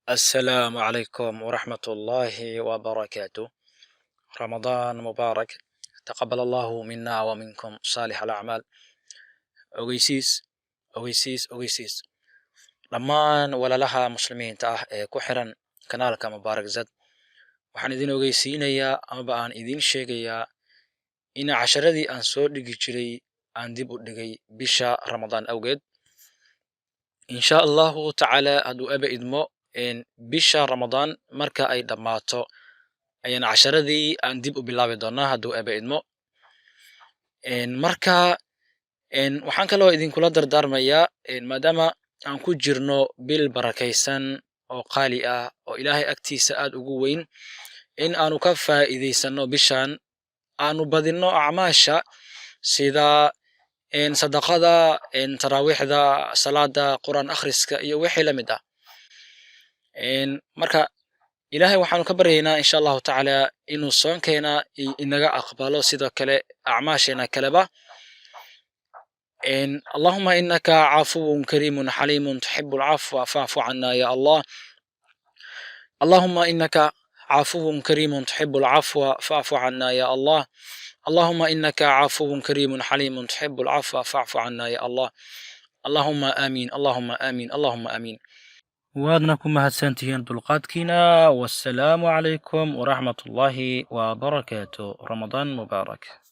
Assalaamu calaykum waraxmatullaahi wabarakaatu. Ramadaan mubaarak. Taqabal Allahu minna wa minkum saalix alacmaal. Ogeysiis, ogeysiis, ogeysiis. Dhammaan walaalaha muslimiinta ah ee ku xiran kanaalka Mubaarak Zad, waxaan idin ogeysiinayaa amaba aan idin sheegayaa in casharadii aan soo dhigi jiray aan dib u dhigay bisha Ramadaan awgeed. Insha Allahu tacaala, hadduu Ebe idmo, bisha Ramadaan marka ay dhammaato ayaan casharadii aan dib u bilaabi doonaa, hadduu Ebe idmo. Marka waxaan kaloo idinkula dardaarmayaa, maadaama aan ku jirno bil barakaysan oo qaali ah oo Ilaahay agtiisa aad ugu weyn, in aanu ka faa'iidaysano bishan, aanu badinno acmaasha sida sadaqada, taraawiixda, salaada, Qur'aan akhriska iyo wixii la mid ah. Marka Ilaahay waxaanu ka baryaynaa, insha Allahu tacaala, inuu soonkeena inaga aqbalo, sidoo kale acmaasheena kaleba. Allahuma inaka cafuwun kariimun xaliimun tuxibu alcafwa facfu cana ya Allah. Allahuma inaka cafuwun kariimun tuxibu alcafwa facfu cana ya Allah. Allahuma inaka cafuwun kariimun xaliimun tuxibu alcafwa facfu cana ya Allah. Allahuma aamiin, allahuma aamiin, allahuma aamiin. Waadna ku mahadsantihiin dulqaadkiina. Wassalaamu calaykum waraxmatullaahi wabarakaatu. Ramadaan mubaarak.